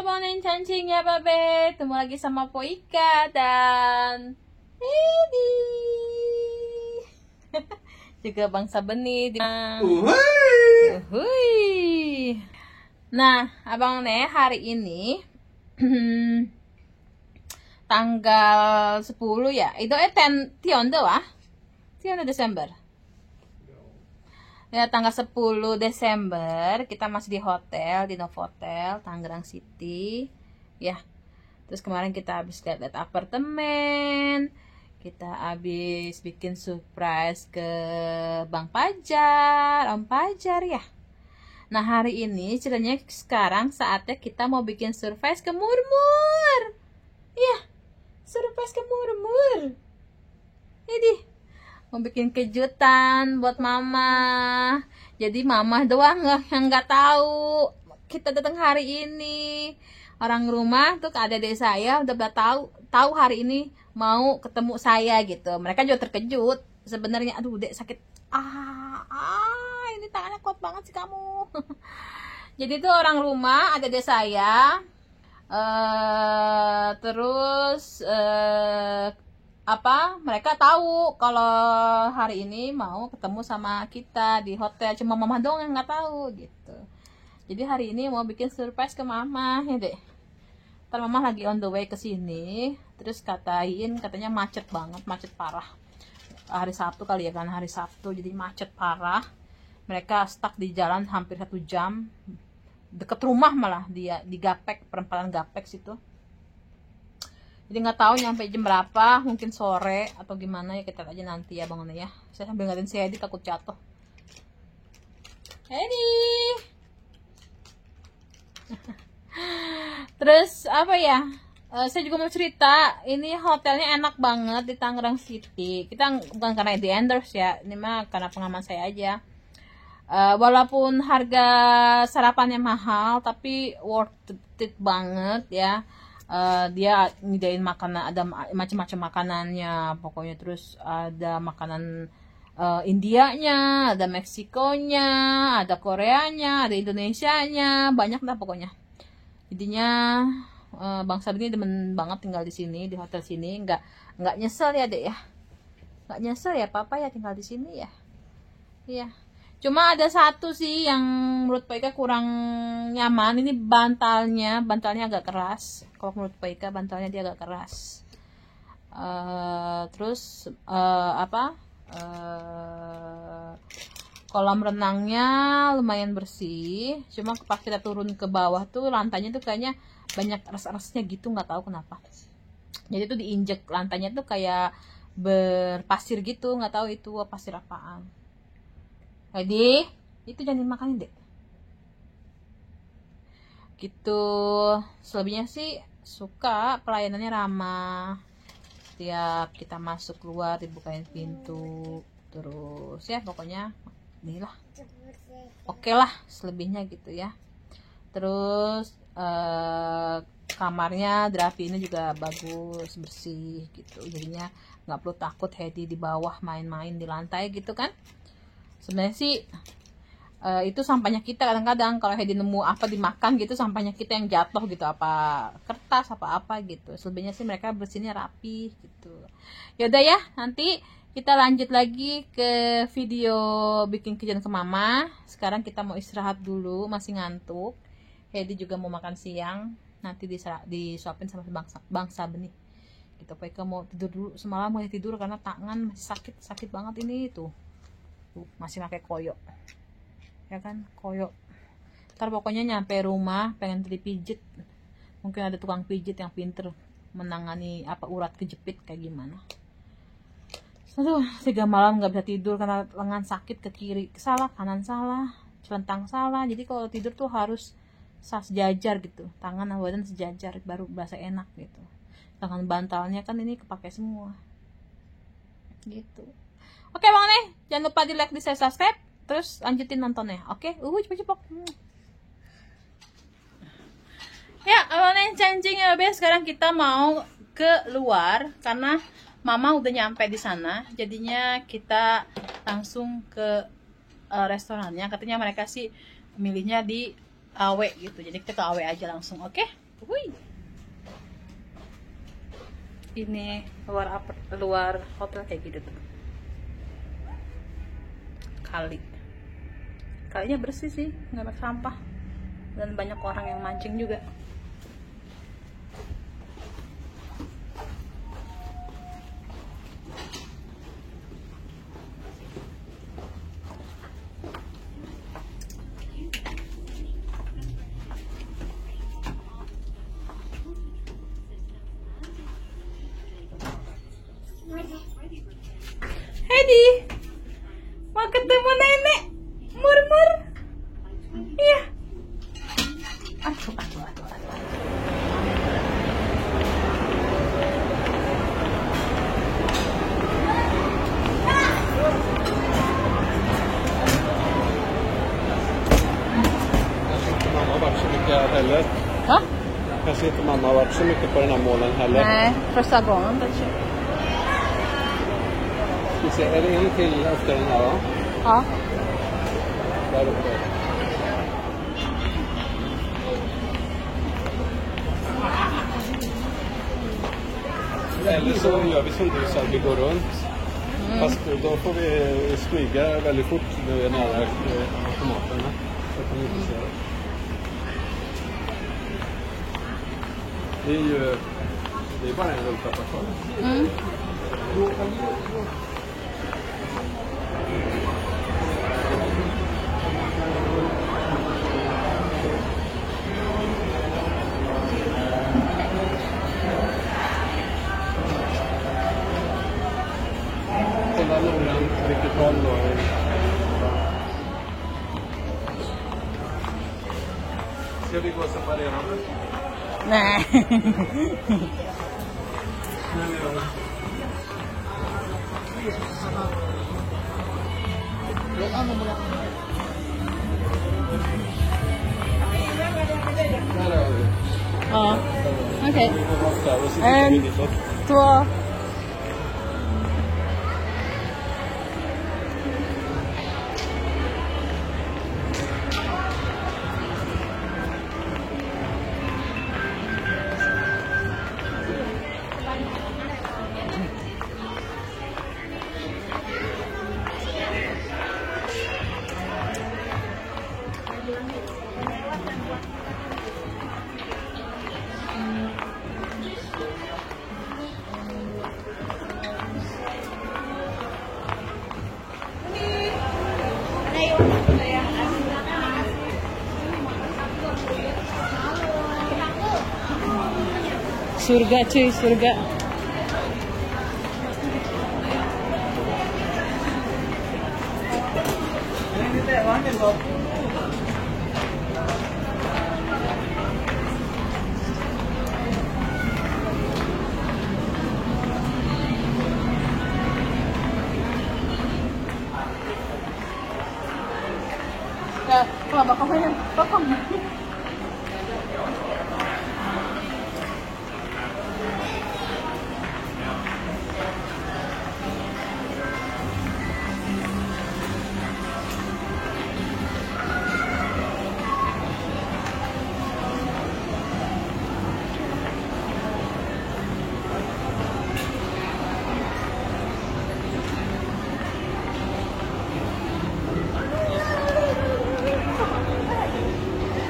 morning cancing ya Babe. Ketemu lagi sama Poika dan Edi. Juga Bangsa Benih di Uhuy. Nah, Abang Nih hari ini tanggal 10 ya. Itu 10 wah. 10 Desember. Ya, tanggal 10 Desember kita masih di hotel, di Novotel, Tangerang City. Ya. Terus kemarin kita habis lihat apartemen. Kita habis bikin surprise ke Bang Pajar, Om Pajar ya. Nah, hari ini ceritanya sekarang saatnya kita mau bikin surprise ke Murmur. Iya. Surprise ke Murmur. Jadi mau bikin kejutan buat mama. Jadi mama doang yang nggak tahu kita datang hari ini. Orang rumah tuh adik saya udah tahu hari ini mau ketemu saya gitu. Mereka juga terkejut sebenarnya. Aduh, Dek sakit. Ini tangannya kuat banget sih kamu. Jadi tuh orang rumah adik saya. Terus mereka tahu kalau hari ini mau ketemu sama kita di hotel, cuma mama doang yang nggak tahu gitu. Jadi hari ini mau bikin surprise ke mama ya Dek. Ntar mama lagi on the way ke sini, terus katanya macet banget, macet parah. Hari Sabtu kali ya kan, hari Sabtu jadi macet parah. Mereka stuck di jalan hampir 1 jam, deket rumah malah dia di Gapek, perempatan Gapek situ. Jadi nggak tahu nyampe jam berapa, mungkin sore atau gimana ya, kita aja nanti ya bangunnya ya. Saya sambil ngeliatin si Edi takut jatuh. Edi. Terus apa ya? Saya juga mau cerita, ini hotelnya enak banget di Tangerang City. Kita bukan karena di endorse ya, ini mah karena pengalaman saya aja. Walaupun harga sarapannya mahal, tapi worth it banget ya. Dia nyediain makanan, ada macam-macam makanannya pokoknya. Terus ada makanan Indianya, ada Meksikonya, ada Koreanya, ada Indonesianya, banyak lah pokoknya. Jadinya Bangsa Benih demen banget tinggal di sini, di hotel sini. Nggak nyesel ya Dek ya, nggak nyesel ya Papa ya tinggal di sini ya. Iya. Cuma ada satu sih yang menurut Pak Ika kurang nyaman. Ini bantalnya agak keras. Kalau menurut Pak Ika bantalnya dia agak keras. Terus kolam renangnya lumayan bersih. Cuma pas kita turun ke bawah tuh lantainya tuh kayaknya banyak res-resnya gitu, nggak tahu kenapa. Jadi tuh diinjek lantainya tuh kayak berpasir gitu, nggak tahu itu pasir apaan. Jadi itu jangan dimakan Dek. Gitu. Selebihnya sih suka, pelayanannya ramah. Setiap kita masuk keluar dibukain pintu. Terus ya pokoknya inilah. Oke lah selebihnya gitu ya. Terus kamarnya dirapiinnya juga bagus, bersih gitu. Jadinya nggak perlu takut Hedi di bawah main-main di lantai gitu kan. Sebenarnya sih itu sampahnya kita kadang-kadang kalau Hedi nemu apa dimakan gitu, sampahnya kita yang jatuh gitu, apa kertas apa gitu. Selebihnya sih mereka bersihnya rapi gitu. Yaudah ya, nanti kita lanjut lagi ke video bikin kejutan ke mama. Sekarang kita mau istirahat dulu, masih ngantuk. Hedi juga mau makan siang, nanti disuapin sama Bangsa Benih gitu. Pokoknya mau tidur dulu, semalam mau tidur karena tangan masih sakit banget ini tuh. Masih pakai koyo ya kan, koyo. Ntar pokoknya nyampe rumah pengen dipijit, mungkin ada tukang pijit yang pinter menangani urat kejepit kayak gimana. Aduh, 3 malam nggak bisa tidur karena lengan sakit, ke kiri salah, kanan salah, celentang salah. Jadi kalau tidur tuh harus sejajar gitu, tangan dan badan sejajar baru berasa enak gitu. Tangan bantalnya kan ini kepake semua gitu. Oke Bang Nih, jangan lupa di like, di share, subscribe, terus lanjutin nontonnya. Oke, cepet-cepet. Ya, Bang Nih cancing ya Beb. Sekarang kita mau keluar karena Mama udah nyampe di sana. Jadinya kita langsung ke restorannya. Katanya mereka sih milihnya di AW gitu. Jadi kita ke AW aja langsung, oke? Wih. Ini luar hotel kayak gitu tuh. Kalinya bersih sih, nggak ada sampah, dan banyak orang yang mancing juga. Hedi, mau ketemu nenek? Murmur. Iya. Aduh. Mamma har varit så mycket här heller. Hah? Kanske inte mamma har varit så mycket på den här målen heller. Nej, första gången kanske. Vi ser, är det en till efter den här va? Ja. Där uppe. Eller så gör vi som du sa, vi går runt. Fast då får vi smyga väldigt fort när vi är nära automaterna. Så kan vi inte se det. Det är bara en rulltrappa kvar. Kolla långan, vilket håll då. Ska vi gå och separera? Nej. Ja, okej. En, två. Surga cuy, surga. Ya, kalau bakal main, bakal.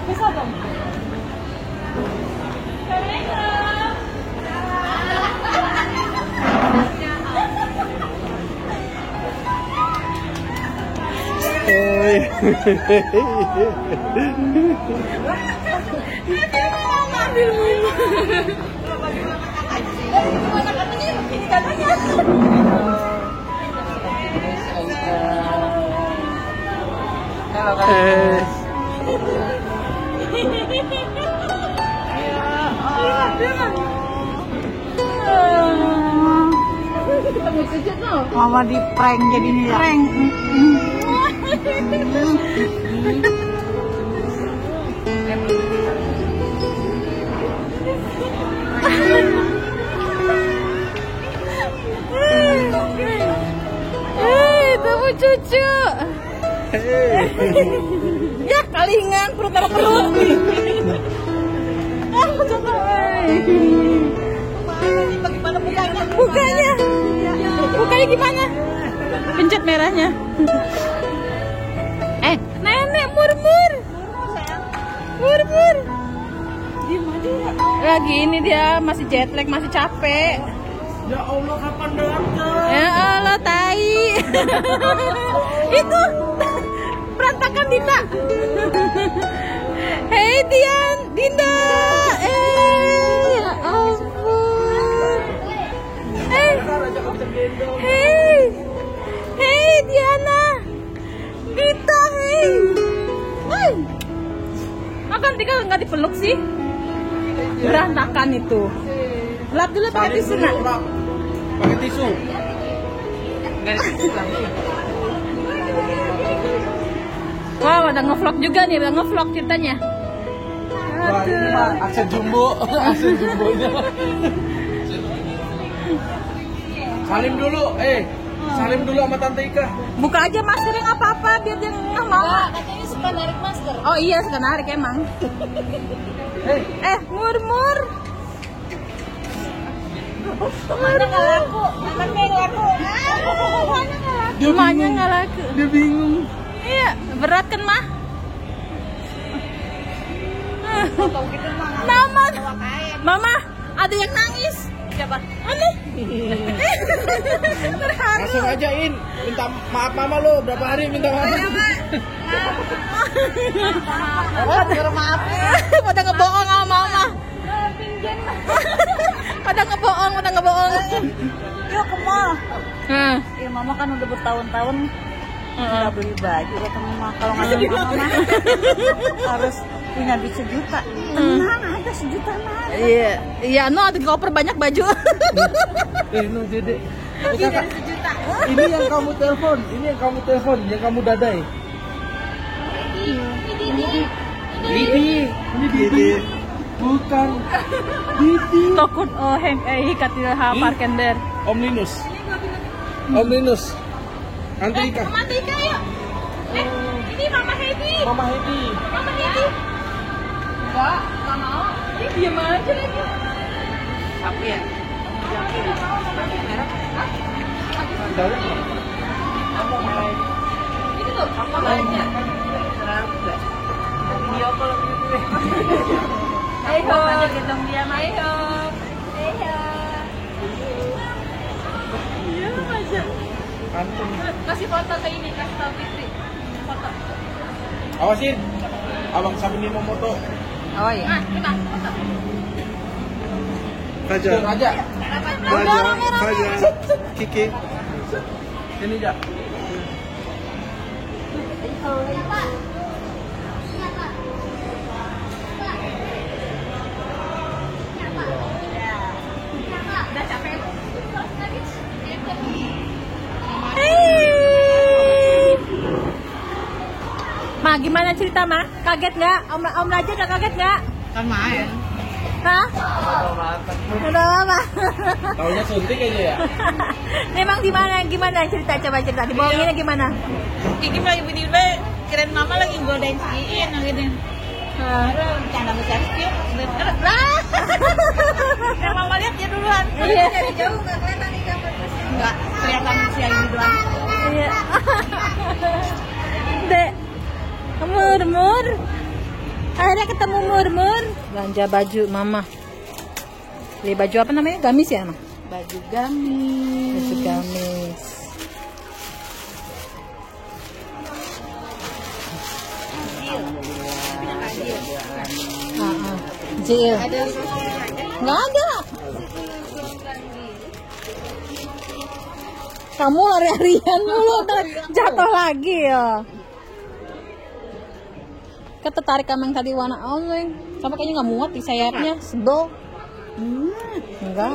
Bisa dong. Mama di prank jadinya ya. Prank. Kamu cucu. Ya kalingan perut sama perut. Bagaimana bukanya? Bukanya gimana? Pencet merahnya. Nenek murmur. Murmur. Lagi ini dia masih jet lag, masih capek. Ya Allah, kapan datang? Ya Allah, tai. Itu berantakan Dinda. Hei Dian, Dinda. Ya ampun. Hei Diana. Dita, hei. Makan tinggal nggak dipeluk sih? Berantakan itu. Lap dulu pakai tisu nak. Pakai tisu. Wow, ada ngevlog juga nih, ada ngevlog ceritanya. Wah, ini mah aksen jumbo, aksen jumbonya. Salim dulu, salim dulu sama Tante Ika. Buka aja masker yang apa-apa biar dia nggak mau. Katanya suka narik masker. Oh iya, suka narik emang. Murmur. Mana nggak laku? Anaknya yang laku. Emaknya nggak laku. Dia bingung. Iya, berat kan mah? Nama, Mama, ada yang nangis. Siapa? Anu. Terharu. Langsung ajain, minta maaf Mama lo, berapa hari minta maaf? Maaf. Pada ngebohong sama Mama. Pada ngebohong. Yuk ke mall. Nah, Mama kan udah bertahun-tahun nggak beli baju kata Mama. Kalau nggak ada Mama harus punya duit 1 juta. Tenang, ada 1 juta mah. Iya, no ada koper banyak baju. No Dede. Kakak, ini yang kamu telepon, yang kamu dadai. Didi. Bukan. Didi. Takut hikatil ha parkender. Om Linus. Tante Ika. Mama Ika yuk. Ini Mama Hedi. Mama Hedi. Enggak mau. Dia diam aja lagi. Tapi ya. Ini tuh apa lainnya? Video kalau gitu. Ayo. Aja gendong dia mah. Ayo. Iya aja. Antum. Kasih foto ke ini, kasih tahu Fitri. Foto. Awasin. Abang Sabeni mau foto. Oh iya. Nah, kita foto. Raja. Kiki. Ini aja. Udah capek. Ma, gimana cerita, Ma? Kaget nggak? Om Raja udah kaget nggak? Kan main. Hah? Udah lama. Taunya suntik aja ya. Memang gimana cerita, coba cerita. Dibohonginnya gimana? Kiki lagi video keren Mama lagi godain si Iin gitu. Bercanda besar sih. Lah. Yang Mama lihat dia duluan. Iya. Dari jauh nggak kelihatan nih gambar. Nggak kelihatan si Iin duluan. Iya. Dek. Murmur. Akhirnya ketemu Murmur. Belanja baju Mama. Beli baju apa namanya? Gamis ya, Ma? Baju gamis. Baju gamis. Jil. Nggak ada. Kamu lari-larian mulu, jatuh lagi ya. Tertarik sama yang tadi warna oleng, sama kayaknya nggak muat di sayapnya, sebel. Enggak.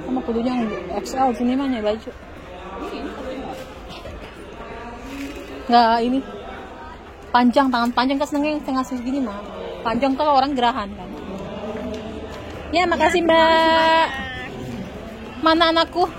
Sama kudunya yang XL sini mah baju. Nggak ini. Panjang, tangan panjang kan senengnya tengah segini mah. Panjang kalau orang gerahan kan. Ya, makasih Mbak. Mana anakku?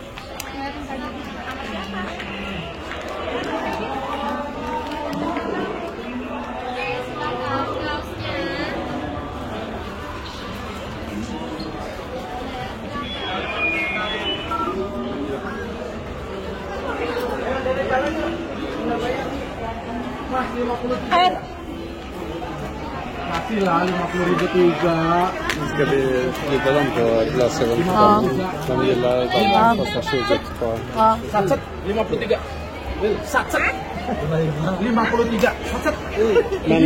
Kasih lah 50.000 juga. Ska vi bjuda dem på glasögon? Ja. De gillar de kostar 20 kvar. Satset 53. Satset 53. Satset. Men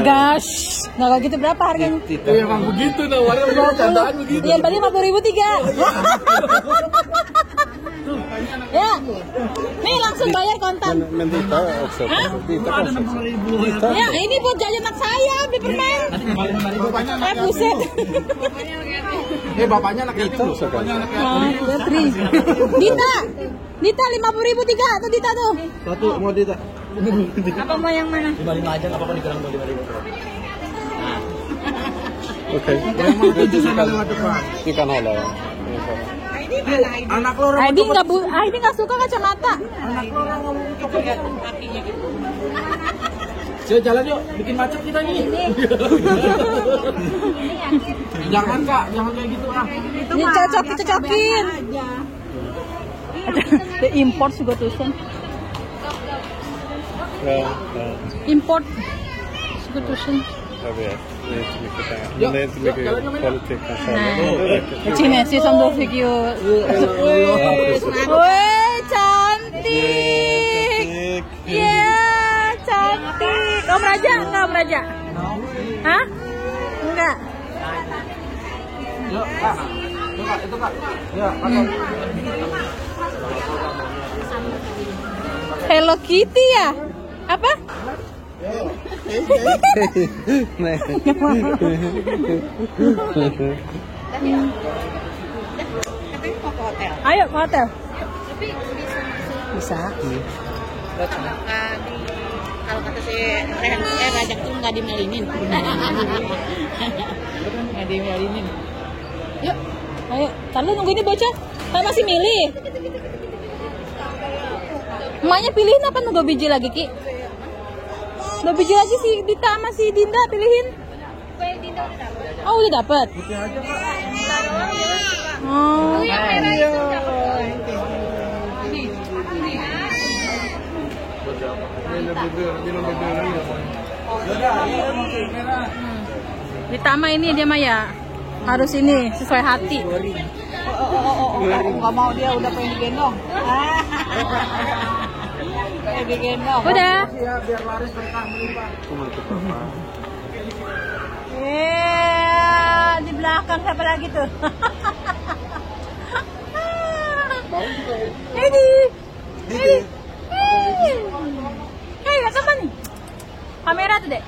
Gosh, nggak kayak gitu berapa harganya? Ya emang begitu nawarnya udah candaan begitu. Iya, berarti 50.000 tiga. Ya, nih langsung bayar kontan. men Dita också. Dita kostar också. Dita. Ya, ini buat jajan anak saya, beli permen. Buset. Bapaknya anak Dita också kanske. Betri. Dita, Dita 50.000 tiga tuh Dita tuh. Satu mau Dita. Apa mau yang mana? 55 aja enggak apa-apa dikurang 55.000. Okej. Du kan hålla den. Anak lo orang Aidi nggak suka kacamata. Saya jalan yuk, bikin macet kita nih. Jangan Kak, jangan kayak gitu ah. Ini cocokin. Import juga tulisan. Ja, Import juga tulisan. jag vet. Det är inte mycket pengar. Men det är inte mycket kvalitet kanske. Nah, Chinese som då fick ju. Woi, cantik. Iya, cantik. Om Raja enggak Om Raja? Hah? Enggak. Yuk, Kak. Yuk, Kak, itu Kak. Ya, pakai. Hello Kitty ya? Apa? Nej. Ayo ke hotel. Bisa. Kalau kata si Rajak tuh nggak dimelinin. Nggak dimelinin. Yuk. Ayo, kalau nunggu ini bocah. Kan masih milih. Emaknya pilihin apa nunggu biji lagi, Ki? 2 biji lagi sih Dita sama si Dinda pilihin. Oh, udah dapet. Oh. Dita mah ini dia mah ya harus ini sesuai hati. Nggak mau dia udah pengen digendong. Pengen digendong. Udah. Biar laris berkah melimpah. Di belakang siapa lagi tuh? Ini. Hei, teman. Kamera tuh, Dek.